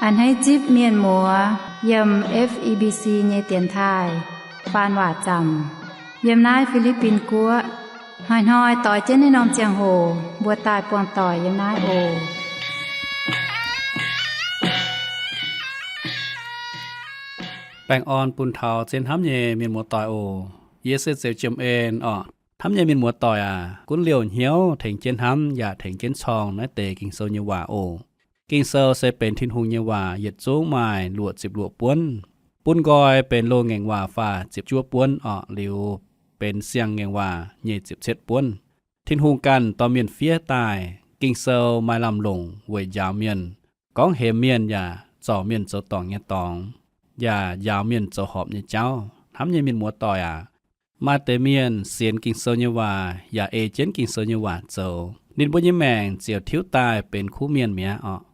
A'hneiv zipv mienh muoz yiem F E B C nyei dienx taaih faan waac zaamc yiem naaiv Fi^li^bin Guoqv. Hnoi-hnoi doix jienv naaiv norm ziangh hoc mbuo daaih buangh doic yiem naaiv oc. Baengh orn bun taux zien hnamv nyei mienh muoz doic oc. Yie se Zeux Jiem En orqc. Hnamv nyei mienh muoz doic aac, gunv liouh hnyouv tengx jienv hnamv yaac tengx jienv corng naaiv deix Ging-Sou nyei waac oc. Ging-Sou se benx Tin-Hungh nyei waac, yietc zungv maaih luoqc ziepc luoqc buonv. Bun nqoi benx loz-ngaengc waac faah ziepc juov buonv orqc, liuz benx siang-ngaengc waac nyei ziepc cietv buonv. Tin-Hungh ganh dorh mienh fiev daaih. Ging-Sou maaih lamh longc weic njaaux mienh, gorngv hemx mienh yaac zorc mienh zoux dorngc nyei dorngx, yaac njaaux mienh zoux horpc nyei jauv. Hnamv nyei mienh muoz doic aac, maaih deix mienh sienx Ging-Sou nyei waac yaac ei jienv Ging-Sou nyei waac zoux, ninh mbuo nyei maengc ziouc tiuv daaih benx kuv mienh mi'aqv orqc.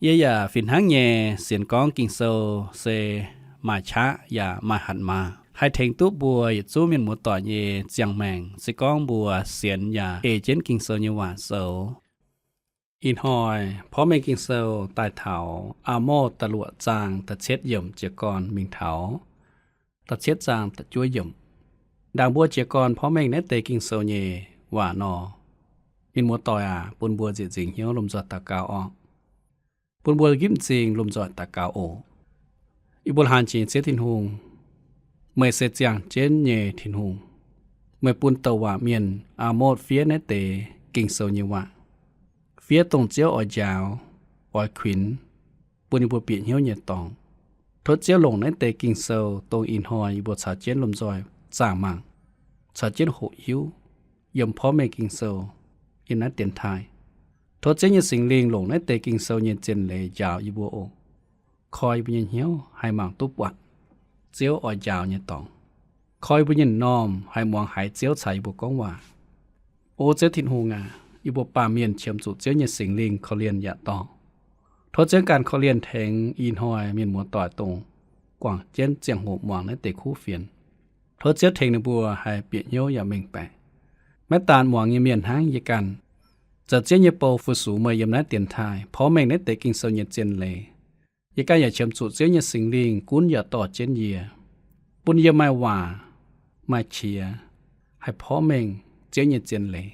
Yie yaac fih hnangv nyei sienx gorngv Ging-Sou se maaih qaqv yaac maaih hatc maaz, haih tengx duqv mbuo yietc zungv mienh muoz doic nyei ziangh maengc, se gorngv mbuo sienx yaac ei jienv Ging-Sou nyei waac zoux. Ih hnoi porv mengh Ging-Sou daaih taux Aa^morv da'luoqc zaang da'cietv yiemc jiez gorn mingh taux da'cietv zaang da'juov yiemc. Ndaangc mbuo jiez gorn porv mengh naaiv deix Ging-Sou nyei waac nor, mienh muoz doic aac, bun mbuo nzieqc nzingc hnyouv lomh nzoih daux gaux orqc. Bun mbuo nqipv m'zing lomh nzoih daux gaux oc. Yie mbuo laanh jiex Ziouv Tin-Hungh, meih se ziangh jienv nyei Tin-Hungh. Meih bun douc waac mienh Aa^morv fiev naaiv deix Ging-Sou nyei waac, fiev dongh Ziouv oix njaaux, oix kuinx, bun yie mbuo bieqc hnyouv nyei dorngx. Tov Ziouv longc naaiv deix Ging-Sou dongh ih hnoi yie mbuo caux jienv lomh nzoih zaah mangc, caux jienv hoqc hiuv yiem porv mengh Ging-Sou, yiem naaiv dienx taaih. Tov Ziouv nyei Singx Lingh longc naaiv deix Ging-Sou nyei zien leiz njaaux yie mbuo oc. Koi yie mbuo nyei hnyouv haih mangc duqv buatc Ziouv oix njaaux nyei dorngx. Koi yie mbuo nyei m'normh haih muangx haiz Ziouv caux yie mbuo gorngv waac. O Ziouv Tin-Hungh aac, yie mbuo baamh mienh qiemx zuqc Ziouv nyei Singx Lingh korv-lienh yaac dorh. Tov Ziouv ganh korv-lienh tengx ih hnoi mienh muoz doic dongh guangc jienv ziangh hoc muangx naaiv deix kuv fienx. Tov Ziouv tengx ninh mbuo haih bieqc hnyouv yaac mengh baeqc. Maiv daan muangx nyei mienh hnangv yie ganh, zoux Ziouv nyei bou fu-sux meih yiem naaiv dienx taaih porv mengh naaiv deix Ging-Sou nyei zien leiz. Yie ganh yaac qiemx zuqc Ziouv nyei Singx Lingh gunv yaac dorh jienv yie, bun yie maaih waac, maaih qiex, haih porv mengh Ziouv nyei zien leiz.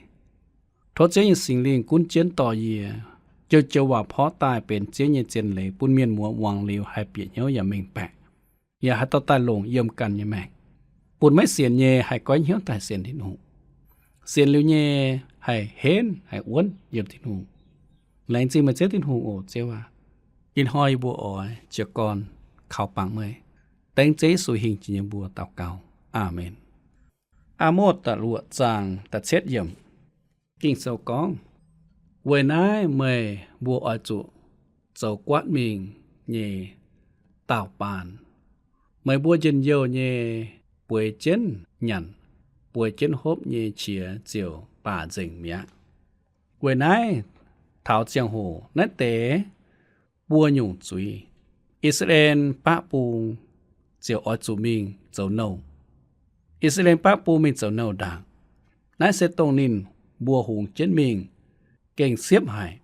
Tov Ziouv nyei Singx Lingh gunv jienv dorh yie, joux-joux waac porv daaih benx Ziouv nyei zien leiz bun mienh muoz muangx liuz haih bieqc hnyouv yaac mengh baeqc, yaac haaix dauh daaih longc yiem ganh nyei maengc, bun maiv sienx nyei haih goiv hnyouv daaih sienx Tin-Hungh, sienx liuz nyei haih henv haih wuonv yiem Tin-Hungh. Laengz zingh meih Ziouv Tin-Hungh oc Ziouv aac. Ih hnoi yie mbuo oix jiez gorn kaux bangc meih. Dengv Ziouv Yesu hingh jiex nyei mbuox daux gaux. Aamen. Aa^morv da'luoqc zaang da'cietv yiemc. Ging-Sou gorngv, weic naaiv meih mbuo oix zuqc zoux guaatv mingh nyei daauh baan. Meih mbuo njien-youh nyei bueix jienv nyanc, bueix jienv hopv nyei qiex ziouc baac nzengc mi'aqv. Weic naaiv taux ziangh hoc naaiv deix buo nyungc zuiz, I^saa^laa^en Baqv Bung ziouc oix zuqc mingh zoux nouh. I^saa^laa^en Baqv Bung mingh zoux nouh ndaangc, naaiv se dongh ninh mbuo hungx jienv mingh gengh siepv haic.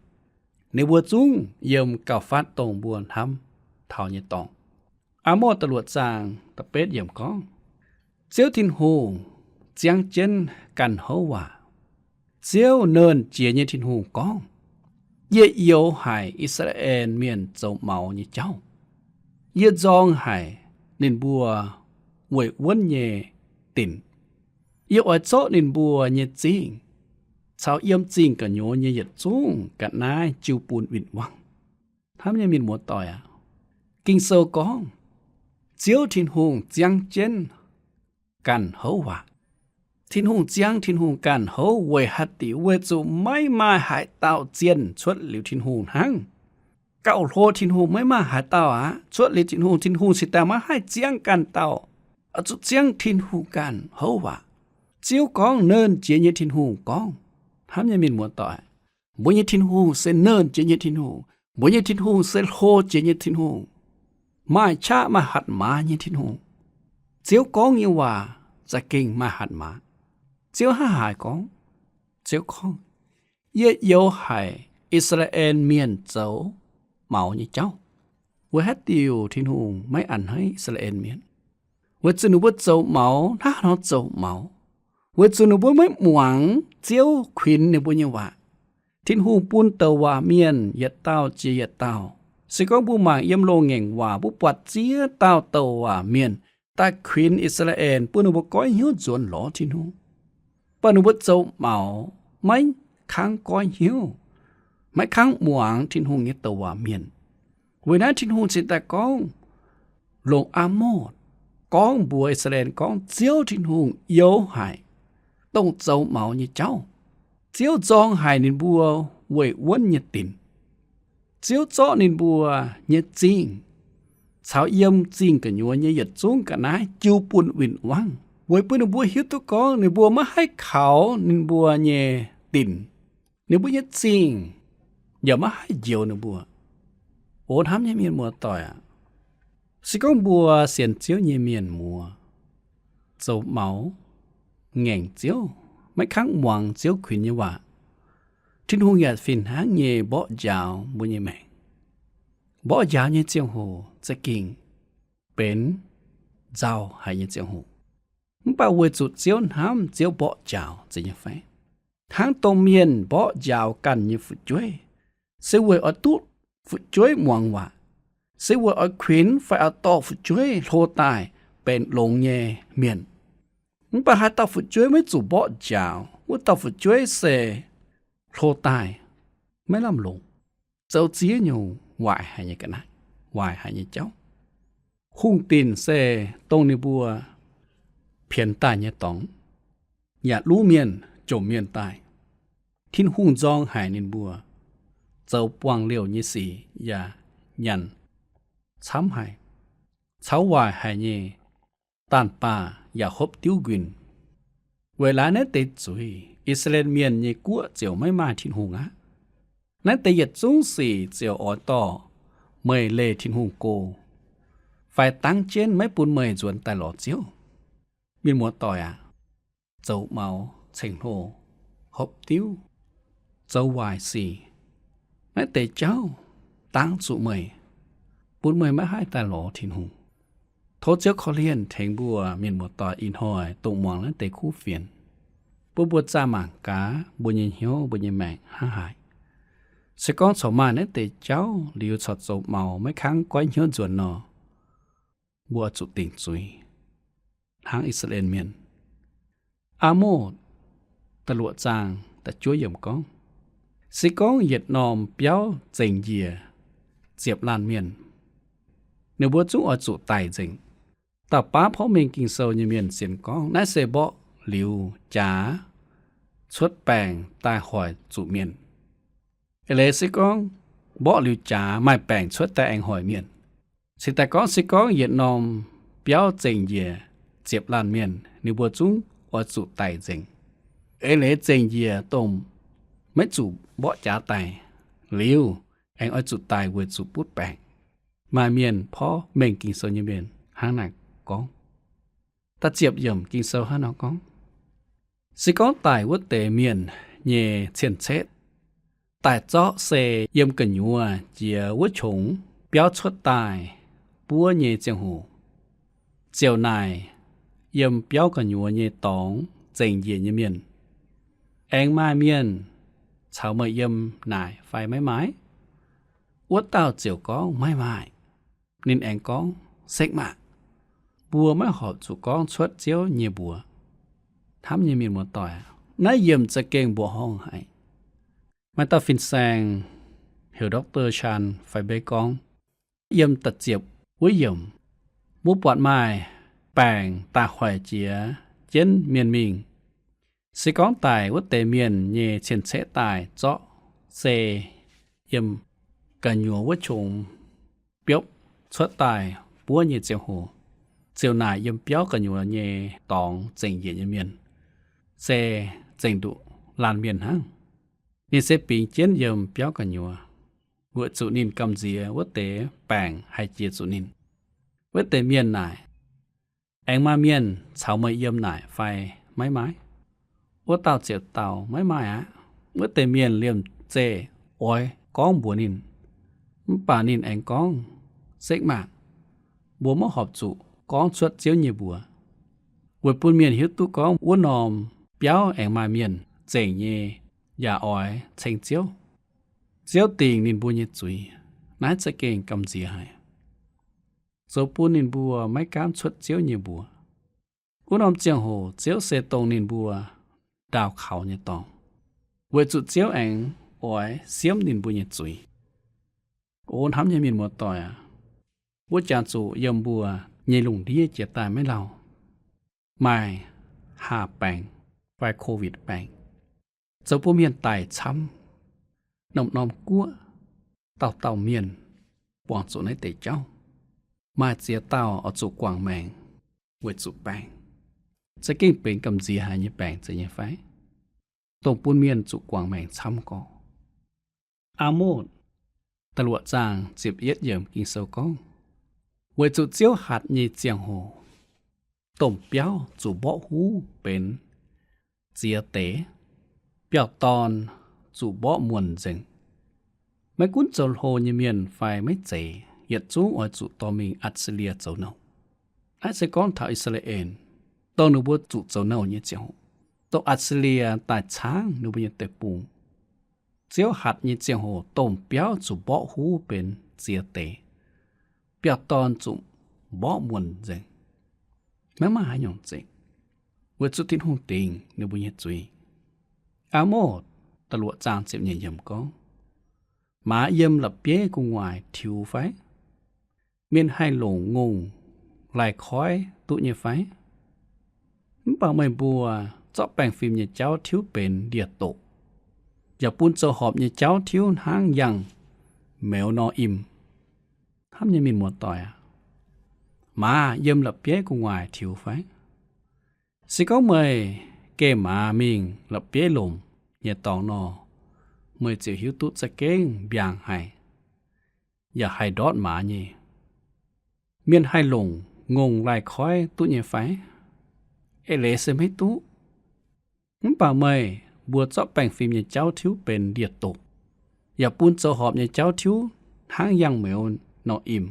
Ninh mbuo zungv yiem gauh fatv dongh mbuo hnamv taux nyei dorngx. Aa^morv da'luoqc zaang da'betv yiemc gorngv, Ziouv Tin-Hungh ziangv jienv ganh houv waac. Ziouv, Nernh Jiex nyei Tin-Hungh, gorngv, Yie youx haic I^saa^laa^en Mienh zoux maux nyei jauv. Yie nzorng haic ninh mbuo weic wuonv nyei dinc. Yie oix zorqv ninh mbuo nyei zingh caux yiem zingh gu'nyuoz nyei yietc zungv ga'naaiv jiu bun win-wangv. Hnamv nyei mienh muoz-doic aac, Ging-Sou gorngv, Ziouv Tin-Hungh ziangv jienv ganh houv waac. Tin-Hungh ziangv Tin-Hungh ganh houv weic haaix diuc? Weic zuqc maiv maaih haaix dauh zienh cuotv liuz Tin-Hungh hnangv. Gauh hlo Tin-Hungh maiv maaih haaix dauh aqv. Cuotv liuz Tin-Hungh, Tin-Hungh cingx daaih maiv haih ziangv ganh dauh, zuqc ziangv Tin-Hungh ganh houv waac. Ziouv gorngv, Nernh Jiex nyei Tin-Hungh gorngv. Hnamv nyei mienh muoz-doic, mbuo nyei Tin-Hungh se nernh jiex nyei Tin-Hungh. Mbuo nyei Tin-Hungh se hlo jiex nyei Tin-Hungh, maaih qaqv maaih hatc maaz nyei Tin-Hungh. Ziouv gorngv nyei waac za'gengh maaih hatc maaz. Ziouv hnangv haaix gorngv? Ziouv gorngv, Yie youx haic I^saa^laa^en Mienh zoux maux nyei jauv. Weic haaix diuc Tin-Hungh maiv a'hneiv I^saa^laa^en Mienh? Weic zuqc ninh mbuo zoux maux hnangv nor zoux maux, weic zuqc ninh mbuo maiv muangx Ziouv kuinx ninh mbuo nyei waac. Tin-Hungh bun douc waac mienh yietc dauh jiex yietc dauh. Se gorngv mbuo mangc yiem Loz-Ngaengc Waac, mbuo buatc ziex dauh douc waac mienh daaih kuinx I^saa^laa^en, bun ninh mbuo goiv hnyouv nzuonx lorz Tin-Hungh. Mv baac ninh mbuo zoux maux, maiv kangv goiv hnyouv, maiv kangv muangx Tin-Hungh nyei douc waac mienh. Weic naaiv Tin-Hungh cingx daaih gorngv longc Aa^motc gorngv mbuox I^saa^laa^en gorngv Ziouv Tin-Hungh youx haic dongh zoux maux nyei jauv. Ziouv nzorng haic ninh mbuo weic wuonv nyei dinc. Ziouv zorqv ninh mbuo nyei zingh caux yiem zingh gu'nyuoz nyei yietc zungv ga'naaiv jiu bun win-wangv, weic bun ninh mbuo hiuv duqv gorngv ninh mbuo maiv haih kaux ninh mbuo nyei dinc, ninh mbuo nyei zingh yaac maiv haih njoux ninh mbuo. O hnamv nyei mienh muoz-doic aac, se gorngv mbuo sienx Ziouv nyei mienh muoz zoux maux ngaengc Ziouv, maiv kangv muangx Ziouv kuinx nyei waac, Tin-Hungh yaac fih hnangv nyei mborqv njaaux mbuo nyei maengc. Mborqv njaaux nyei ziangh hoc za'gengh benx nzauh haic nyei ziangh hoc. Mv baac weic zuqc Ziouv hnamv, Ziouv mborqv njaaux, zeiz nyei fai? Hnangv dongh mienh mborqv njaaux ganh nyei fu'jueiv, se weic oix duqv fu'jueiv muangx waac, se weic oix kuinx fai oix dorh fu'jueiv hlo daaih benx longx nyei mienh. Mv baac haaix dauh fu'jueiv maiv zuqc mborqv njaaux, wuov dauh fu'jueiv se hlo daaih maiv lamh longc, zoux ziex nyungc waaic haic nyei ga'naaiv, waaic haic nyei jauv. Hungh dinc se dongh ninh mbuo pienx daaih nyei dorngx, yaac luv mienh jomc mienh daaih. Tin-Hungh nzorng haic ninh mbuo, zoux buangh liouh nyei sic yaac nyanc camv haic, caux waaic haic nyei daanh baah yaac hopv diuv nquin. Weic laaix naaiv deix zuiz, I^saa^laa^en Mienh nyei guoqv ziouc maiv maaih Tin-Hungh aqv. Naaiv deix yietc zungv sic ziouc oix dorh meih leih Tin-Hungh go, fai dangv jienv maiv bun meih nzuonx daaih lorz Ziouv. Mienh muoz-doic aac, zoux maux ceng-hlo, hopv diuv, zoux waaic sic, naaiv deix jauv dangv zuqc meih, bun meih maiv haih daaih lorz Tin-Hungh. Tov Ziouv korv-lienh tengx mbuo mienh muoz-doic ih hnoi dongh muangx naaiv deix kuv fienx, bun mbuo zaah mangc gaax mbuo nyei hnyouv, mbuo nyei maengc hnangv haaix. Se gorngv corc maaih naaiv deix jauv liuz corc zoux maux maiv kangv goiv hnyouv nzuonx nor, mbuo oix zuqc dingc zuiz hnangv I^saa^laa^en Mienh. Aa^motc da'luoqc zaang da'juov yiemc gorngv, se gorngv yietc norm biauv zengc njiec ziepc laanh mienh, ninh mbuo zungv oix zuqc daic nzengc. Dauh baav porv mengh Ging-Sou nyei mienh sienx gorngv naaiv se mborqv liuz jaax cuotv baengc daaih hoic zuqc mienh. Eix leiz se gorngv mborqv liuz jaax maaih baengc cuotv daaih aengx hoic mienh. Cingx daaih gorngv se gorngv yietc norm biauv zengc njiec ziepc laanh mienh, ninh mbuo zungv oix zuqc daic nzengc. Eix leiz zengc njiec dongh maiv zuqc mborqv jaax daic liuz, aengx oix zuqc daic weic zuqc butv baengc. Maaih mienh porv mengh Ging-Sou nyei mienh hnangv naaic gorngv. Da'ziepc yiemc Ging-Sou hnangv nor gorngv, se gorngv daic wuov deix mienh nyei cien-ceqv daaih zorqv se yiem gu'nyuoz jiex wuov qongx biauv cuotv daaih buov nyei ziangh hoc, ziouc naaic yiem biauv gu'nyuoz nyei dorngx zengc njiec nyei mienh, aengx maaih mienh caux meih yiem naaic fai maiv maaih? Wuov dauh ziouc gorngv, maiv maaih. Ninh aengx gorngv, sekv maah! Mbuo maiv horpc zuqc gorngv cuotv Ziouv nyei mbuox. Hnamv nyei mienh muoz-doic, naaiv yiemc za'gengh mbuoqc horngh haic. Maaih dauh fin-saeng heuc Doctor Chan fai Beiv gorngv, yiem da'ziepc wuov yiemc, mbuo buatc maaih baengc daaih hoic jiex jienv mienh mingh. Se gorngv daic wuov deix mienh nyei cien-ceqv daaih zorqv se yiem gu'nyuoz wuov qongx biopv cuotv daaih buov nyei ziangh hoc, ziouc naaic yiem biauv gu'nyuoz nyei dorngx zengc njiec nyei mienh se zengc nduqc laanh mienh hnangv. Ninh se bingx jienv yiem biauv gu'nyuoz, weic zuqc ninh gamh nziex wuov deix baengc haih jiex zuqc ninh. Wuov deix mienh naaic, aengx maaih mienh caux meih yiem naaic fai maiv maaih? Wuov dauh ziouc dau, maiv maaih aqv. Wuov deix mienh liemh zeih oix gorngv mbuox ninh, mv baac ninh aengx gorngv, Sekv maah! Mbuo maiv horpc zuqc gorngv cuotv Ziouv nyei mbuox, weic bun mienh hiuv duqv gorngv wuov norm biauv aengx maaih mienh zengc nyei yaac oix ceng Ziouv. Ziouv dingc ninh mbuo nyei zuiz. Naaiv za'gengh gamh nziex haic, zoux bun ninh mbuo maiv gaamv cuotv Ziouv nyei mbuox. Wuov norm ziangh hoc Ziouv se dongh ninh mbuo ndaauh kaux nyei dorngx, weic zuqc Ziouv aengx oix siemv ninh mbuo nyei zuiz. O hnamv nyei mienh muoz-doic aac, wuov jangx zuqc yiem mbuo nyei lungh ndiev jiex daaih maiv lauh maaih haah baengc fai Covid baengc, zoux bun mienh daic camv. Norm-norm guoqv, dauh dauh mienh buangh zuqc naaiv deix jauv. Maaih ziex dauh oix zuqc guangc maengc weic zuqc baengc. Za'gengh benx gamh nziex haic nyei baengc zeiz nyei fai? Dongh bun mienh zuqc guangc maengc camv gorx. Aa^motv da'luoqc zaang ziepc yietv yiemc Ging-Sou gorngv, weic zuqc Ziouv hatc nyei ziangh hoc, domh biauv zuqc mborqv huv benx ziex deix, biauv-dorn zuqc mborqv muonc nzengc. Maiv gunv zoux hlo nyei mienh fai maiv zeiz, yietc zungv oix zuqc dorh mingh Atc^si^lie zoux nouh. Naaiv se gorngv taux I^saa^laa^en, dongh ninh mbuo zuqc zoux nouh nyei ziangh hoc, dongh Atc^si^lie daaih caangv ninh mbuo nyei deic-bung. Ziouv hatc nyei ziangh hoc domh biauv zuqc mborqv huv benx ziex deix, biauv-dorn zuqc mborqv muonc nzengc. Maiv maaih haaix nyungc zengc, weic zuqc Tin-Hungh dingc ninh mbuo nyei zuiz. Aa^motv da'luoqc zaang ziepc nyeic yiemc gorngv, maaz yiem la'bieiv gu'nguaaic tiux fai? Mienh haih longc ngongh laih koiv duqv nyei fai? Mv baac meih mbuo zorqv baengh fim nyei jauv tiuv benx ndie-doqc, yaac bun zoux horpc nyei jauv tiuv hnangv yangh meuz nor im. Hnamv nyei mienh muoz-doic aac, maaz yiem la'bieiv gu'nguaaic tiux fai? Se gorngv meih geh maaz mingh la'bieiv lomc nyei dorngx nor, meih ziouc hiuv duqv za'gengh mbiaangc haic, yaac haih ndortv maaz nyei. Mienh haih longc ngongh laih koiv duqv nyei fai? Eix leiz se maiv duqv. Mv baac meih mbuo zorqv baengh fim nyei jauv tiuv benx ndie-doqc, yaac bun zoux horpc nyei jauv tiuv hnangv yangh meuz nor im.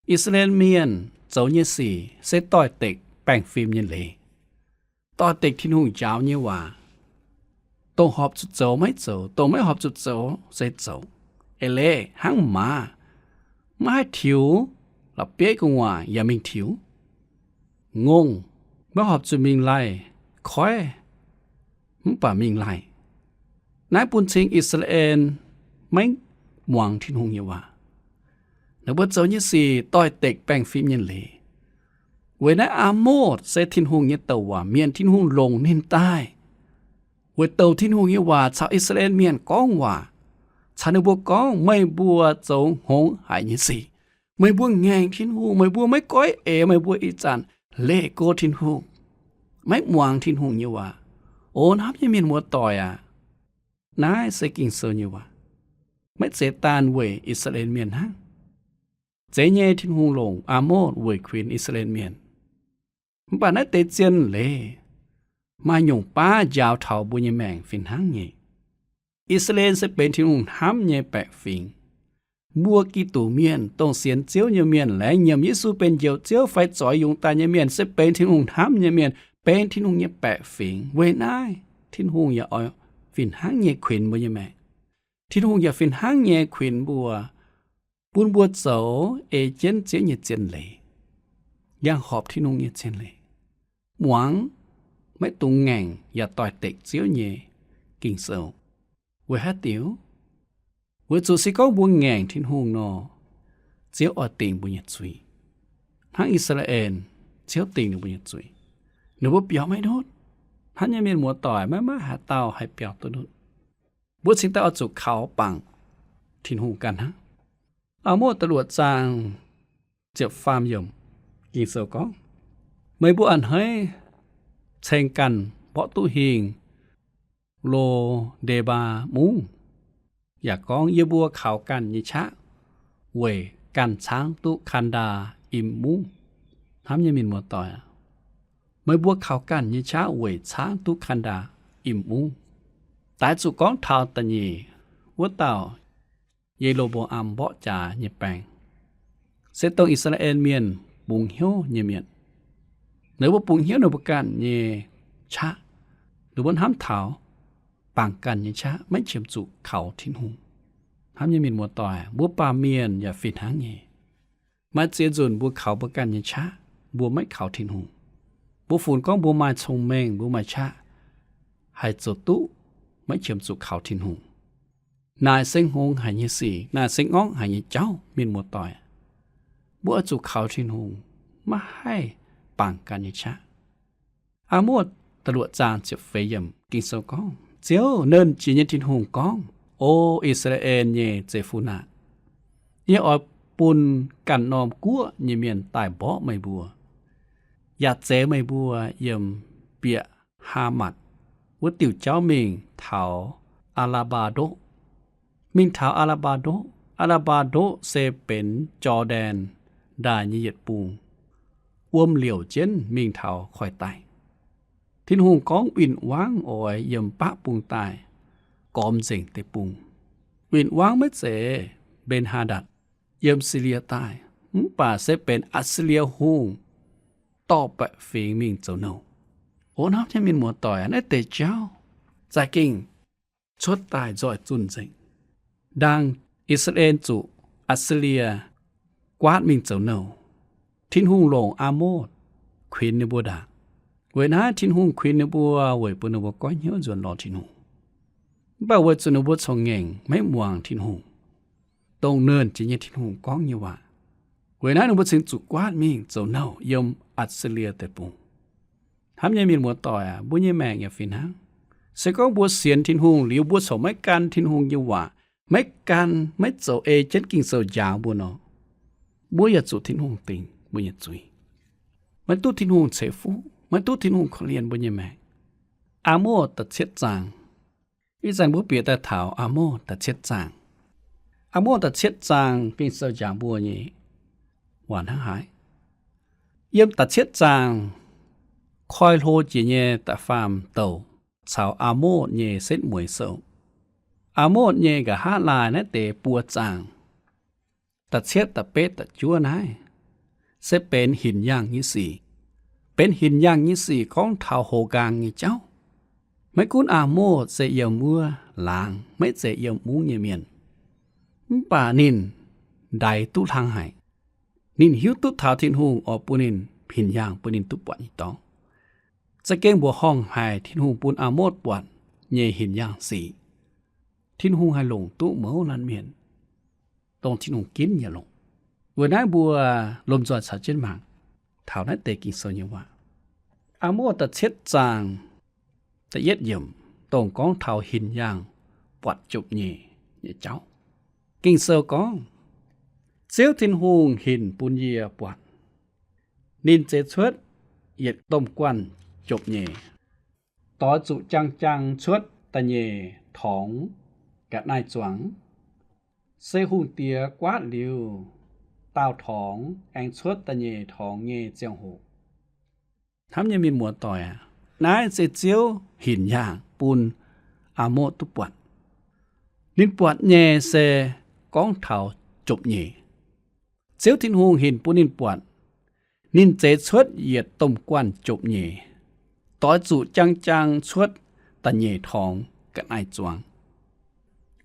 I^saa^laa^en Mienh zoux nyei sic se doix-dekc baengh fim nyei leiz, doix-dekc Tin-Hungh njaaux nyei waac. Dongh horpc zuqc zoux maiv zoux, dongh maiv horpc zuqc zoux se zoux. Eix leiz hnangv maaz, maiv haih tiux la'bieiv gu'nguaaic yaac mingh tiux. Ngongh maiv horpc zuqc mingh laih koiv, mv baac mingh laih. Naaiv bun cing I^saa^laa^en maiv muangx Tin-Hungh nyei waac. Ninh mbuo zoux nyei sic doix-dekc baengh fim nyei leiz. Weic naaiv Aa^motv se Tin-Hungh nyei douc waac mienh, Tin-Hungh longc ninh daaih weic douc Tin-Hungh nyei waac caux I^saa^laa^en Mienh gorngv waac, caux ninh mbuo gorngv, meih mbuo zoux hngongx haic nyei sic. Meih mbuo ngaengc Tin-Hungh, meih mbuo maiv goiv eix, meih mbuo ih zanc leih go Tin-Hungh, maiv muangx Tin-Hungh nyei waac. O hnamv nyei mienh muoz-doic aac, naaiv se Ging-Sou nyei waac. Maiv zeiz daanh weic I^saa^laa^en Mienh hnangv. Zeiz nyei Tin-Hungh longc Aa^motv weic kuinx I^saa^laa^en Mienh. Mv baac naaiv deix zien leiz maaih nyungc baav njaaux taux mbuo nyei maengc fih hnangv nyei. I^saa^laa^en se benx Tin-Hungh hnamv nyei baeqc fingx. Mbuo Giduc Mienh, dongh sienx Ziouv nyei mienh, laengz nyiemc Yesu benx Njoux Ziouv fai zoix yungz daaih nyei mienh, se benx Tin-Hungh hnamv nyei mienh, benx Tin-Hungh nyei baeqc fingx. Weic naaiv Tin-Hungh yaac oix fih hnangv nyei kuinx mbuo nyei maengc. Tin-Hungh yaac fih hnangv nyei kuinx mbuo, bun mbuo zoux ei jienv Ziouv nyei zien leiz, yangh horpc Tin-Hungh nyei zien leiz, muangx maiv dungx ngaengc yaac doix-dekc Ziouv nyei Ging-Sou. Weic haaix diuc? Weic zuqc se gorngv mbuo ngaengc Tin-Hungh nor, Ziouv oix dingc mbuo nyei zuiz, hnangv I^saa^laa^en Ziouv dingc ninh mbuo nyei zuiz. Ninh mbuo biaux maiv ndutv. Hnamv nyei mienh muoz-doic, maiv maaih haaix dauh haih biaux duqv ndutv. Mbuo cingx daaih oix zuqc kaux bangc Tin-Hungh ganh hnangv. Aa^motv da'luoqc zaang ziepc faam yiemc, Ging-Sou gorngv, meih mbuo a'hneiv ceng ganh mborqv duqv hingh Lo^nde^mbaa Mungv, yaac gorngv, yie mbuo kaux ganh nyei qaqv weic ganh caangv duqv Kandaa Im Mungv. Hnamv nyei mienh muoz-doic, meih mbuo kaux ganh nyei qaqv weic caangv duqv Kandaa Im Mungv. Daaih zuqc gorngv taux da'nyeic wuov dauh Ye^lo^mbo^am mborqv jaax nyei baengc. se dongh I^saa^laa^en Mienh bungx hnyouv nyei mienh. Ninh mbuo bungx hnyouv ninh mbuo ganh nyei qaqv. Ninh mbuo hnamv taux bangc ganh nyei qaqv, maiv qiemx zuqc kaux Tin-Hungh. Hnamv nyei mienh muoz-doic, mbuo baamh mienh yaac fih hnangv nyei. Maaih ziex nzunc mbuo kaux mbuo ganh nyei qaqv, mbuo maiv kaux Tin-Hungh. Mbuo funx gorngv mbuo maaih cong-mengh, mbuo maaih qaqv, haih zoux duqv, maiv qiemx zuqc kaux Tin-Hungh. Naaic se hngongx haic nyei sic, naaic se ngorngv haic nyei jauv, mienh muoz-doic. Mbuo oix zuqc kaux Tin-Hungh, maiv haih bangc ganh nyei qaqv. Aa^motv da'luoqc zaang ziepc feix yiemc Ging-Sou gorngv, Ziouv, Nernh Jiex nyei Tin-Hungh, gorngv, O I^saa^laa^en nyei zeiv-fun aah! Yie oix bun ganh norm guoqv nyei mienh daaih mborqv meih mbuo, yaac zeix meih mbuo yiem bieqc Haamatv wuov diuh jauv mingh taux Aa^laa^mbaa Ndoqv. Mingh taux Aa^laa^mbaa Ndoqv. Aa^laa^mbaa Ndoqv se benx Jor^ndaen Ndaaih nyei yietc bung, wuom liouc jienv mingh taux koiv-daic. Tin-Hungh gorngv win-wangv oix yiem baqv bung daaih gormx nzengc deic-bung. Win-wangv maiv zeiz Mben^haa^ndatc yiem Silie daaih, mv baac se benx Atc^si^lie Hungh dorh baeqc fingx mingh zoux nouh. O hnamv nyei mienh muoz-doic, naaiv deix jauv za'gengh cuotv daaih nzoih zunh nzengc. Ndaangc I^saa^laa^en zuqc Atc^si^lie guaatv mingh zoux nouh, Tin-Hungh longc Aa^motv kuinx ninh mbuo ndaangc. Weic naaiv Tin-Hungh kuinx ninh mbuo weic bun ninh mbuo goiv hnyouv nzuonx lorz Tin-Hungh. Mv baac weic zuqc ninh mbuo corc ngaengc maiv muangx Tin-Hungh, dongh Nernh Jiex nyei Tin-Hungh gorngv nyei waac. Weic naaiv ninh mbuo cingx zuqc guaatv mingh zoux nouh yiem Atc^si^lie Deic-Bung. Hnamv nyei mienh muoz-doic aac, mbuo nyei maengc yaac fih hnangv. Se gorngv mbuo sienx Tin-Hungh liuz, mbuo corc maiv gan Tin-Hungh nyei waac, maiv gan, maiv zoux ei jienv Ging-Sou njang mbuo nor, mbuo yaac zuqc Tin-Hungh dingc mbuo nyei zuiz. Maiv duqv Tin-Hungh ceix fuqv, maiv duqv Tin-Hungh korv-lienh mbuo nyei maengc. Aa^motv da'cietv zaang. Ih zanc mbuo bieqc daaih taux Aa^motv da'cietv zaang. Aa^motv da'cietv zaang Ging-Sou njang mbuo nyei waac hnangv haaix? Yiem da'cietv zaang koi hlo jiex nyei da'faam douc caux Aa^motv nyei setv mueiz sou. Aa^motv nyei nqa'haav laai naaiv deix buo zaang, da'cietv, da'betv, da'juov naaiv se benx hinc yaangh nyei sic. Benx hinc yaangh nyei sic gorngv taux hoz nqaang nyei jauv. Maiv gunv Aa^motv se yiem wuov laangz, maiv zeiz yiem mungv nyei mienh, mv baac ninh ndaix duqv hlang haic. Ninh hiuv duqv taux Tin-Hungh oix bun ninh hinc yaangh bun ninh duqv buatc nyei dorngx. Za'gengh mbuoqc horngh haic Tin-Hungh bun Aa^motv buatc nyei hinc yaangh sic. Tin-Hungh haih longc duqv mouz laanh mienh, dongh Tin-Hungh ginv nyei longc. Weic naaiv mbuo lomh nzoih caux jienv mangc taux naaiv deix Ging-Sou nyei waac. Aa^motv da'cietv zaang da'yietv yiemc dongh gorngv taux hinc yaangh buatc jomc nyeic nyei jauv. Ging-Sou gorngv, Ziouv Tin-Hungh hinc bun yie buatc. Ninh zeix cuotv yietc domh guanh jomc nyeic, doix zuqc jaang-jaang cuotv da'nyeic torngx ga'naaiv zuangx. Se hungh diex guaatv liuz daauh torngx aengx cuotv da'nyeic torngx nyei ziangh hoc. Hnamv nyei mienh muoz-doic aac, naaiv se Ziouv hinc yaangh bun Aa^motv duqv buatc. Ninh buatc nyei se gorngv taux jomc nyeic. Ziouv Tin-Hungh hinc bun ninh buatc, ninh zeix cuotv yietc domh guanh jomc nyeic, doix zuqc jaang-jaang cuotv da'nyeic torngx ga'naaiv zuangx.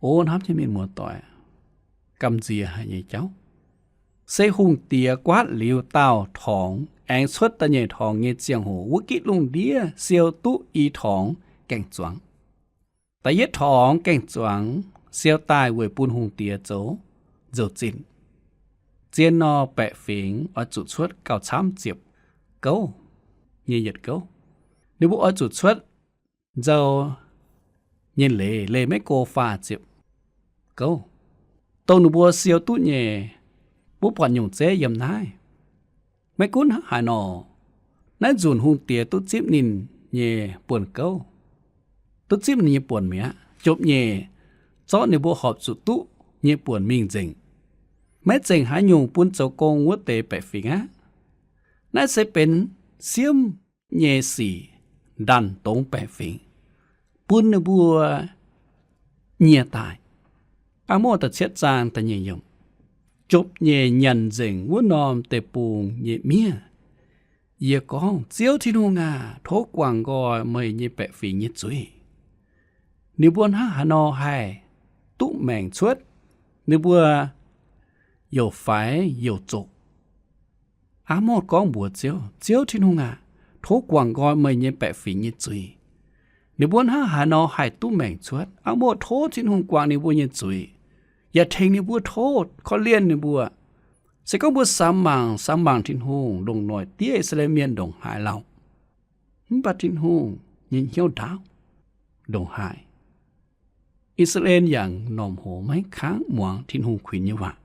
O hnamv nyei mienh muoz-doic, gamh nziex haic nyei jauv. Se hungh diex guaatv liuz daauh torngx aengx cuotv da'nyeic torngx nyei ziangh hoc, wuov gitv lungh ndiev siou duqv i torngx gaeng-zuangx. Da'yietv torngx gaeng-zuangx siou daaih weic bun hungh diex zoux nzou-zinh. Zien nor, baeqc fingx oix zuqc cuotv gauh camv ziepc gouv nyei yietc gouv. Ninh mbuo oix zuqc cuotv nzou nyei leiz, leiz maiv go faah ziepc gouv. Dongh ninh mbuo siou duqv nyei, mbuo buatc nyungc zeiv yiem naaiv. Maiv gunv hnangv haaix nor, naaiv nzunc hungh diex duqv zipv ninh nyei buonc gouv, duqv zipv ninh nyei buonc mi'aqv. Jomc nyeic zorqv ninh mbuo horpc zuqc duqv nyei buonc mingh nzengc. Maiv zengc haaix nyungc bun zoux gong wuov deix baeqc fingx aqv. Naaiv se benx siemv nyei sic ndanc dongz baeqc fingx, bun ninh mbuo nyie daaih. Aa^motv da'cietv zaang da'nyeic yiemc. jopv nyei nyanc nzengc wuov norm deic-bung nyei miev. Yie gorngv, Ziouv Tin-Hungh aah! Tov guangc nqoi meih nyei baeqc fingx nyei zuiz. Ninh mbuo hnangv haaix nor haih duqv maengc cuotv? Ninh mbuo youc faix youc zoqc. Aa^motv gorngv mbuox Ziouv, Ziouv Tin-Hungh aah! Tov guangc nqoi meih nyei baeqc fingx nyei zuiz. Ninh mbuo hnangv haaix nor haih duqv maengc cuotv? Aa^motv tov Tin-Hungh guangc ninh mbuo nyei zuiz, yaac tengx ninh mbuo, tov korv-lienh ninh mbuo. Se gorngv mbuo samx mangc, samx mangc Tin-Hungh, longc noic diev I^saa^laa^en Mienh ndongc haaix lauh. Mv baac Tin-Hungh nyei hnyouv ndaauv ndongc haaix. I^saa^laa^en yaac m'normh hoz maiv kangv muangx Tin-Hungh kuinx nyei waac.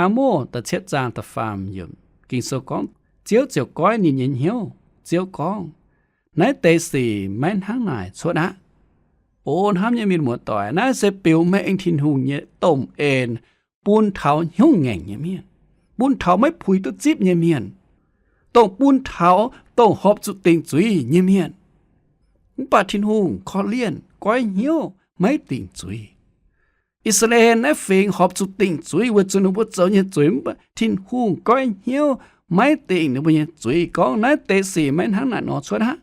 Aa^motv da'cietv zaang da'faam yiemc Ging-Sou gorngv, Ziouv ziouc goiv ninh nyei hnyouv. Ziouv gorngv, Naaiv deix sic maiv hnangv naaic cuotv aqv. O hnamv nyei mienh muoz-doic, naaiv se biux mengh Tin-Hungh nyei domh en bun taux hnyouv ngaengc nyei mienh, bun taux maiv puix duqv zipv nyei mienh, dongh bun taux dongh horpc zuqc dingc zuiz nyei mienh. Mv baac Tin-Hungh korv-lienh goiv hnyouv maiv dingc zuiz. I^saa^laa^en naaiv fingx horpc zuqc dingc zuiz weic zuqc ninh mbuo zoux nyei zuiz. Mv baac Tin-Hungh goiv hnyouv maiv dingc ninh mbuo nyei zuiz, gorngv, Naaiv deix sic maiv hnangv naaic nor cuotv aqv.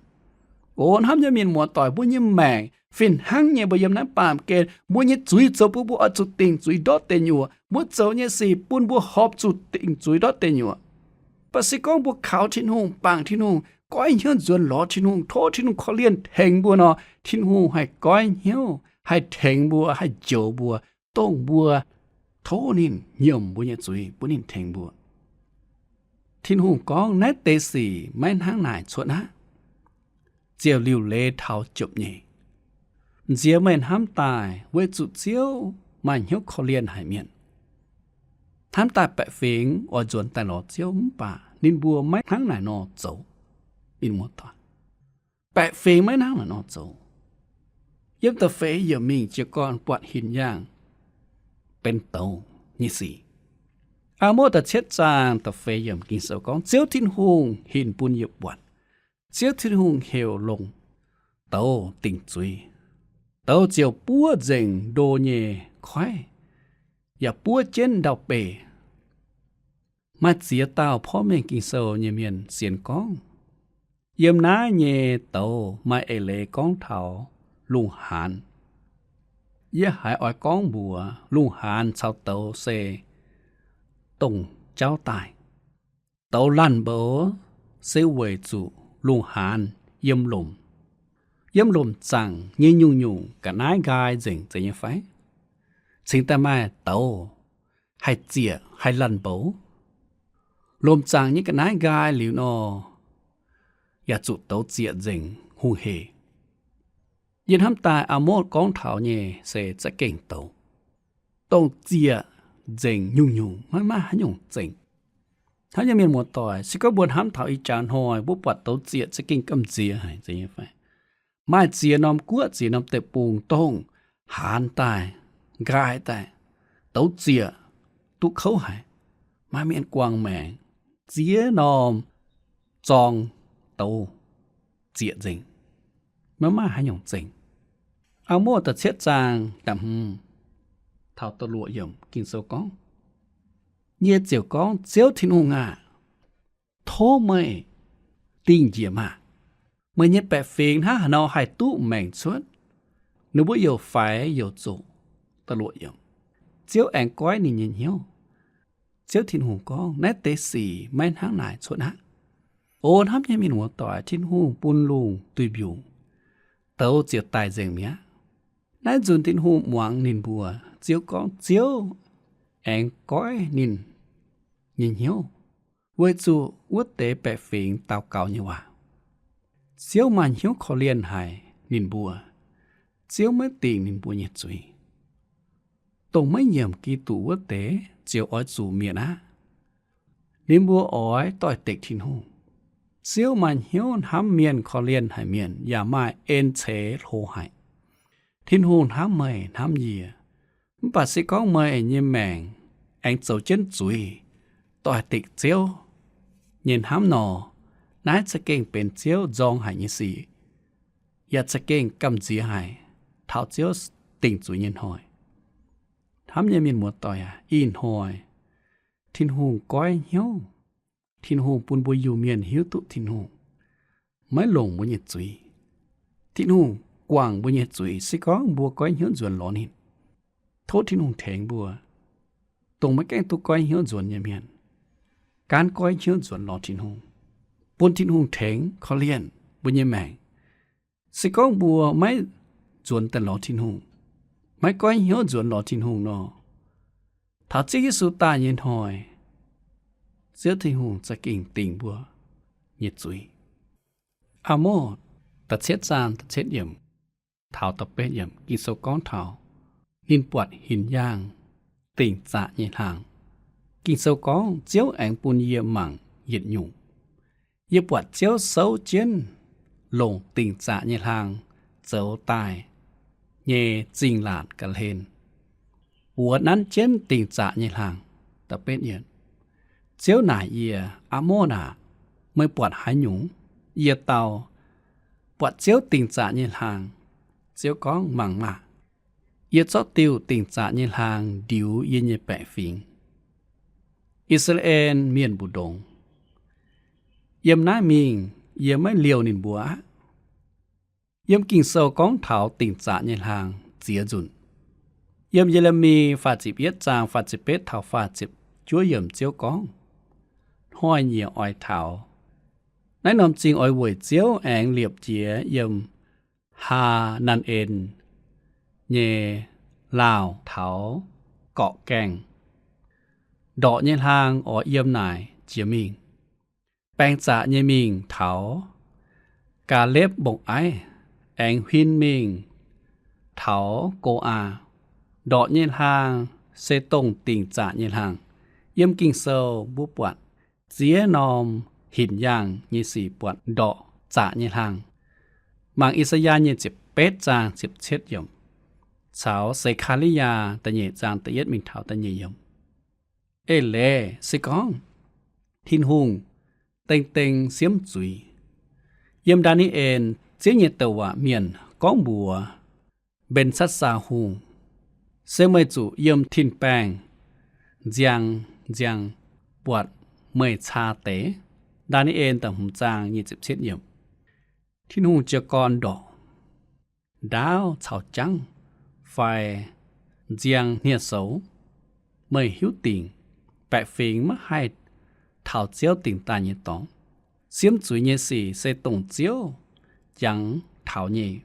O hnamv nyei mienh muoz-doic, mbuo nyei maengc fih hnangv nyei, mbuo yiem naaiv baamh gen, mbuo nyei zuiz zoux bun mbuo oix zuqc dingc zuiz ndortv deix nyuoqc. Mbuo zoux nyei sic bun mbuo horpc zuqc dingc zuiz ndortv deix nyuoqc. Mv baac se gorngv mbuo kaux Tin-Hungh, bangc Tin-Hungh, goiv hnyouv nzuonx lorz Tin-Hungh, tov Tin-Hungh korv-lienh tengx mbuo nor, Tin-Hungh haih goiv hnyouv, haih tengx mbuo, haih njoux mbuo, dongh mbuo tov ninh nyiemc mbuo nyei zuiz, bun ninh tengx mbuo. Tin-Hungh gorngv, Naaiv deix sic maiv hnangv naaic cuotv aqv, ziouc liuc leiz taux jopv nyeic. M'nziex meih hnamv daaih, weic zuqc Ziouv maaih hnyouv korv-lienh haic mienh. Hnamv daaih baeqc fingx oix nzuonx daaih lorz Ziouv, mv baac ninh mbuo maiv hnangv naaic nor zoux. Mienh muoz-doic, baeqc fingx maiv hnangv naaic nor zoux. Yiem da'feix yiemc mingh jiez gorn buatc hinc yaangh benx douz nyei sic. Aa^motv da'cietv zaang da'feix yiemc Ging-Sou gorngv, Ziouv Tin-Hungh hinc bun yie buatc. Ziouv Tin-Hungh heuc longc douz dingc zuiz. Douz ziouc buov nzengc ndo nyei koiv, yaac buov jienv ndau-beih. Maaih ziex dauh porv mengh Ging-Sou nyei mienh sienx gorngv, yiem naaiv nyei douz maaih eix leiz gorngv taux lungh haanz. Yie haiz oix gorngv mbuox lungh haanz caux douz se dongh jauv daaih. Douz laanh mboux se weic zuqc lungh haanz yiem lomc, yiem lomc zaangc nyei nyungc-nyungc ga'naaiv nqaai nzengc, zeiz nyei fai? Cingx daaih maaih douz haih zieqc, haih laanh mboux. Lomc zaangc nyei ga'naaiv nqaai liuz nor, yaac zuqc douz zieqc nzengc hungh hec. Yie hnamv daaih Aa^motv gorngv taux nyei se za'gengh douz, dongh zieqc nzengc nyungc-nyungc, maiv maaih haaix nyungc zengc. Hnamv nyei mienh muoz-doic, se gorngv mbuo hnamv taux ih jaax hnoi mbuo buatc douz zieqc za'gengh gamh nziex haic, zeiz nyei fai? Maaih ziex norm guoqv, ziex norm deic-bung dongh haanz daaih, nqaai daaih, douz zieqc duqv kouv haic. Maaih mienh guangc maengc ziex norm zorng douz zieqc nzengc, maiv maaih haaix nyungc zengc. Aa^motv da'cietv zaang da'hmz taux da'luoqc yiemc Ging-Sou gorngv, Yie ziouc gorngv, Ziouv Tin-Hungh aah! Tov meih dingh njiec maah! Meih nyei baeqc fingx hnangv haaix nor haih duqv maengc cuotv? Ninh mbuo youc faix youc zoqc. Da'luoqc yiemc, Ziouv aengx goiv ninh nyei hnyouv. Ziouv Tin-Hungh gorngv, Naaiv deix sic maiv hnangv naaic cuotv aqv. O hnamv nyei mienh muoz-doic, Tin-Hungh bun lungh duih mbiungc, douz ziouc daic nzengc mi'aqv. Naaiv nzunc Tin-Hungh muangx ninh mbuo. Ziouv gorngv Ziouv aengx goiv ninh nyei hnyouv, weic zuqc wuov deix baeqc fingx daux gaux nyei waac. Ziouv maaih hnyouv korv-lienh haic ninh mbuo. Ziouv maiv dingc ninh mbuo nyei zuiz. Dongh maiv nyiemc Giduc wuov deix ziouc oix zuqc mietc aqv. Ninh mbuo oix doix-dekc Tin-Hungh. Ziouv maaih hnyouv hnamv mienh, korv-lienh haic mienh, yaac maaih en ceix hlo haic. Tin-Hungh hnamv meih hnamv yie. Mv baac se gorngv meih nyei maengc aengx zoux jienv zuiz, doix-dekc Ziouv nyei hnamv nor, naaiv za'gengh benx Ziouv nzorng haic nyei sic, yaac za'gengh gamh nziex haic taux Ziouv dingc zuiz nyei hnoi. Hnamv nyei mienh muoz-doic aac, ih hnoi Tin-Hungh goiv hnyouv. Tin-Hungh bun mbuo Iu-Mienh hiuv duqv Tin-Hungh, maiv longc mbuo nyei zuiz. Tin-Hungh guangc mbuo nyei zuiz, se gorngv mbuo goiv hnyouv nzuonx lorz ninh. Tov Tin-Hungh tengx mbuo, dongh maiv gaengh duqv goiv hnyouv nzuonx nyei mienh, gaanv goiv hnyouv nzuonx lorz Tin-Hungh, bun Tin-Hungh tengx korv-lienh mbuo nyei maengc. Se gorngv mbuo maiv nzuonx daaih lorz Tin-Hungh, maiv goiv hnyouv nzuonx lorz Tin-Hungh nor, taux Ziouv Yesu daaih nyei hnoi, Ziouv Tin-Hungh za'gengh dingc mbuo nyei zuiz. Aa^morc da'cietv zaang da'cietv yiemc taux da'betv yiemc, Ging-Sou gorngv taux ninh buatc hinc yaangh dingc zaqc nyei hlaang. Ging-Sou gorngv, Ziouv aengx bun yie mangc yietc nyungc. Yie buatc Ziouv souv jienv longc dingc zaqc nyei hlaang zoux daaih nyei zingh laatc ga'hlen, buoz nanv jienv dingc zaqc nyei hlaang. Ziouv naaic yie, Aa^morc aah! Meih buatc haaix nyungc? Yie dau, Buatc Ziouv dingc zaqc nyei hlaang. Ziouv gorngv, Mangc maah! Yie zorqv diuh dingc zaqc nyei hlaang ndiux yie nyei baeqc fingx, I^saa^laa^en Mienh mbu'ndongx. Yiem naaiv mingh yie maiv liouh ninh mbuo aqv. Yiem Ging-Sou gorngv taux dingc zaqc nyei hlaang ziex nzunc. Yiem Ye^le^mi faah ziepc yietv zaang faah ziepc betv taux faah ziepc juov yiemc Ziouv gorngv, Hnoi-nyieqc oix taux. Naaiv norm zingh oix weic Ziouv aengx liepc jiez yiem Haa^naa^en nyei laauh taux gorqv-gaengh. Ndorqc nyei hlaang oix yiem naaic jiex mingh. Baeng zaqc nyei mingh taux Gaalepv mbong-aiv, aengx huin mingh taux Go^aa. Ndorqc nyei hlaang se dongh dingc zaqc nyei hlaang. Yiem Ging-Sou mbuo buatc ziex norm hinc yaangh nyei sic buatc ndorqc zaqc nyei hlaang. Mangc I^saa^yaa nyei ziepc betv zaang ziepc cietv yiemc, caux Se^kaa^li^yaa da'nyeic zaang da'yietv mingh taux da'nyeic yiemc. Eix leiz se gorngv Tin-Hungh deng deng siemv zuiz. Yiem Ndaa^ni^en, Ziouv nyei douc waac mienh gorngv mbuox Mben^satv^saa Hungh, Se meih zuqc yiem tin-baengh nziang nziang buatc meih caa deix. Ndaa^ni^en da'hmz zaang nyic ziepc cietv yiemc. Tin-Hungh jiez gorn ndorqc ndaauv caux jangv fai nziang hniev-soux. Meih hiuv dingc baeqc fingx maiv haih taux Ziouv dingc daaih nyei dorngx. Siemv zuiz nyei sic se dongh Ziouv jangx taux nyei.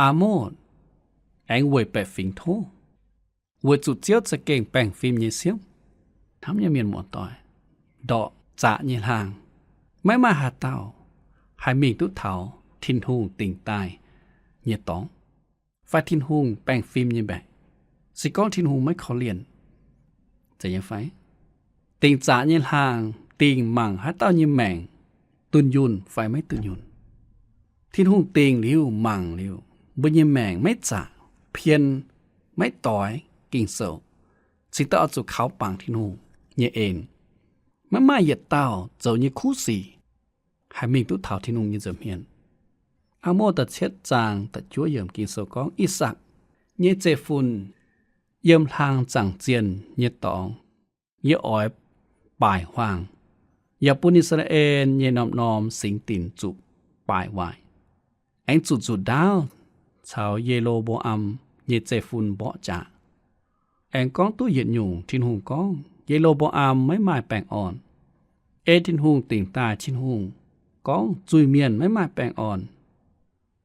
Aa^morc aengx weic baeqc fingx tov, weic zuqc Ziouv za'gengh baengh fim nyei siemv. Hnamv nyei mienh muoz-doic, ndorqc zaqc nyei hlaang, maiv maaih haaix dauh haih mingh duqv taux Tin-Hungh dingc daaih nyei dorngx, fai Tin-Hungh baengh fim nyei mbaeqc, se gorngv Tin-Hungh maiv korv-lienh. Zeiz nyei fai? Dingc zaqc nyei hlaang dingh mangc haaix dauh nyei maengc dunh yunh fai maiv dunh yunh. Tin-Hungh dingc liuz mangc liuz, mbuo nyei maengc maiv zaqc, pien, maiv doix Ging-Sou, cingx daaih oix zuqc kaux bangc Tin-Hungh nyei en. Maiv maaih yietc dauh zoux nyei kuv sic haih mingh duqv taux Tin-Hungh nyei nza'hmien. Aa^morc da'cietv zaang da'juov yiemc Ging-Sou gorngv, I^sakc nyei zeiv-fun yiem hlang zaangc zienh nyei dorngx, yie oix baaic huaang, yaac bun I^saa^laa^en nyei norm-norm singx dinc zuqc baaic waaic, aengx zuqc nzuqc ndaauv caux Ye^lo^mbo^am nyei zeiv-fun mborqv jaax. Aengx gorngv duqv yietc nyungc, Tin-Hungh gorngv, Ye^lo^mbo^am maiv maaih baengh orn. Ei Tin-Hungh dingc daaih, Tin-Hungh gorngv, zuiz-mienh maiv maaih baengh orn,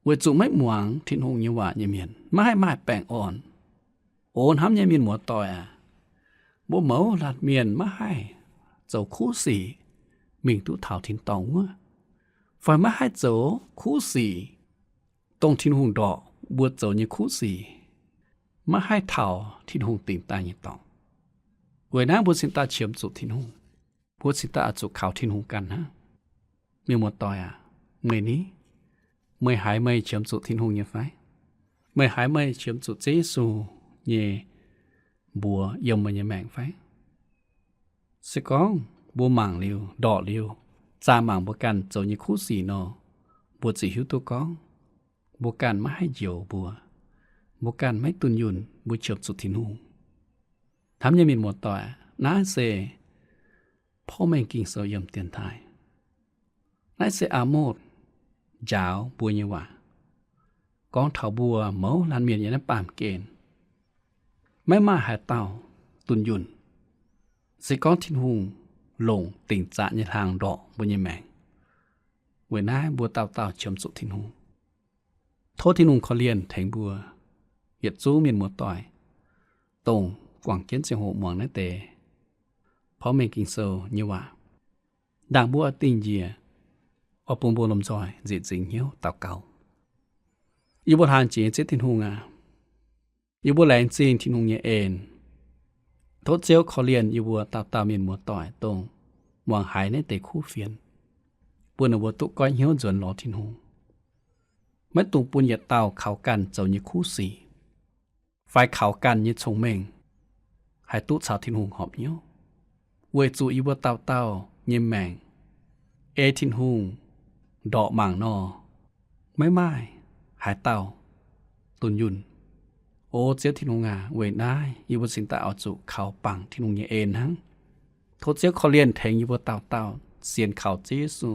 weic zuqc maiv muangx Tin-Hungh nyei waac nyei mienh maiv haih maaih baengh orn. O hnamv nyei mienh muoz-doic aac, mbuo mouz laanh mienh maiv haih zoux kuv sic mingh duqv taux tin-dorngh wuov, fai maiv haih zoux kuv sic, dongh Tin-Hungh ndorqc mbuo zoux nyei kuv sic, maiv haih taux Tin-Hungh dingc daaih nyei dorngx. Weic naaiv mbuo cingx daaih qiemx zuqc Tin-Hungh. Mbuo cingx daaih oix zuqc kaux Tin-Hungh ganh hnangv. Mienh muoz-doic aac, meih ni? Meih haiz meih qiemx zuqc Tin-Hungh nyei fai? Meih haiz meih qiemx zuqc Ziouv Yesu nyei mbuox yiem meih nyei maengc fai? Se gorngv mbuo mangc liuz, ndorqc liuz, zaah mangc mbuo ganh zoux nyei kuv sic nor, mbuo ziouc hiuv duqv gorngv mbuo ganh maiv haih njoux mbuo, mbuo ganh maiv dunh yunh mbuo qiemx zuqc Tin-Hungh. Hnamv nyei mienh muoz-doic, naaiv se Porv mengh Ging-Sou yiem dienx taaih. Naaiv se Aa^motc njaaux mbuo nyei waac, gorngv taux mbuo mouz laanh mienh yiem naaiv baamh gen, maiv maaih haaix dauh dunh yunh. Se gorngv Tin-Hungh longc dingc zaqc nyei hlaang ndorqc mbuo nyei maengc, weic naaiv mbuo dauh dauh qiemx zuqc Tin-Hungh. Tov Tin-Hungh korv-lienh tengx mbuo yietc zungv mienh muoz-doic, dongh guangc jienv ziangh hoc muangx naaiv deix porv mengh Ging-Sou nyei waac. Ndaangc mbuo oix dingh njiec, oix bun mbuo lomh nzoih nzieqc nzingx hnyouv daux gaux. Yie mbuo hlang jiex Ziouv Tin-Hungh aac, yie mbuo laengz zingh Tin-Hungh nyei en. Tov Ziouv korv-lienh yie mbuo dauh dauh mienh muoz-doic, dongh muangx haiz naaiv deix kuv fienx, bun ninh mbuo duqv goiv hnyouv nzuonx lorz Tin-Hungh, maiv dungx bun yietc dauh kaux ganh zoux nyei kuv sic fai kaux ganh nyei cong-mengh haih duqv caux Tin-Hungh horpc hnyouv, weic zuqc yie mbuo dauh dauh nyei maengc ei Tin-Hungh ndorqc mangc nor, maiv maaih haaix dauh dunh yunh. O Ziouv Tin-Hungh aac, weic naaiv yie mbuo cingx daaih oix zuqc kaux bangc Tin-Hungh nyei en hnangv. Tov Ziouv korv-lienh tengx yie mbuo dauh dauh sienx kaux Ziouv Yesu,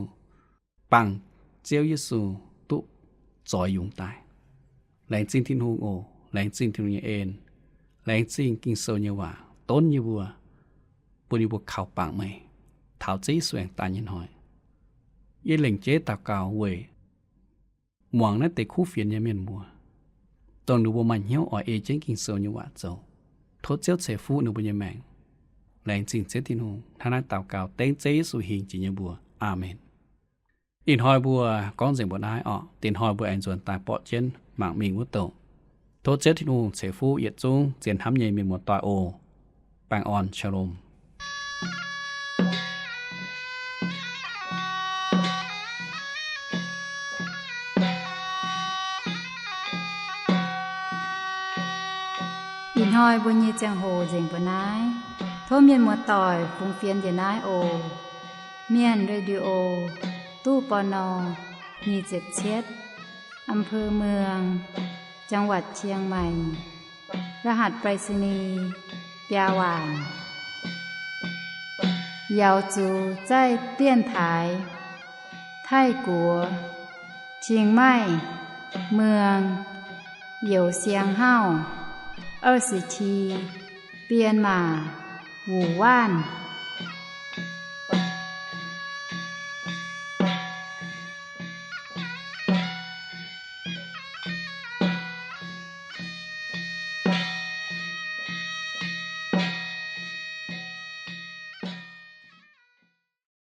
bangc Ziouv Yesu duqv zoix yungz daaih. Laengz zingh Tin-Hungh oc. Laengz zingh Tin-Hungh nyei en. Laengz zingh Ging-Sou nyei waac donv yie mbuo, bun yie mbuo kaux bangc meih taux Ziouv Yesu aengx daaih nyei hnoi. Yie lengc jeiv daux gaux weic muangx naaiv deix kuv fienx nyei mienh mbuo, dongh ninh mbuo maaih hnyouv oix ei jienv Ging-Sou nyei waac zoux. Tov Ziouv ceix fuqv ninh mbuo nyei maengc. Laengz zingh Ziouv Tin-Hungh. Hnangv naaiv daux gaux dengv Ziouv Yesu hingh jiex nyei mbuox. Aamen. Ih hnoi mbuo gorngv nzengc mbuo naaiv orqc. Dingc hnoi mbuo aengx nzuonx daaih borqv jienv mangc mingh wuov douc. Tov Ziouv Tin-Hungh ceix fuqv yietc zungv zien hnamv nyei mienh muoz-doic oc. Baengh orn, shalom. Ih hnoi mbuo nyei ziangh hoc nzengc mbuo naaiv. Tov mienh muoz-doic fungx fienx njiec naaiv oc. Mienh Radio, ตู้ ปณ. nyic ziepc cietv, อำเภอเมือง จังหวัดเชียงใหม่ รหัสไปรษณีย์ biaa waanc. 瑶族在电台 Taiv-Guoqv, Chiang Mai, เมือง Youh Siang Hauv, 二十七, Bienh Maac, Wuh Waanv.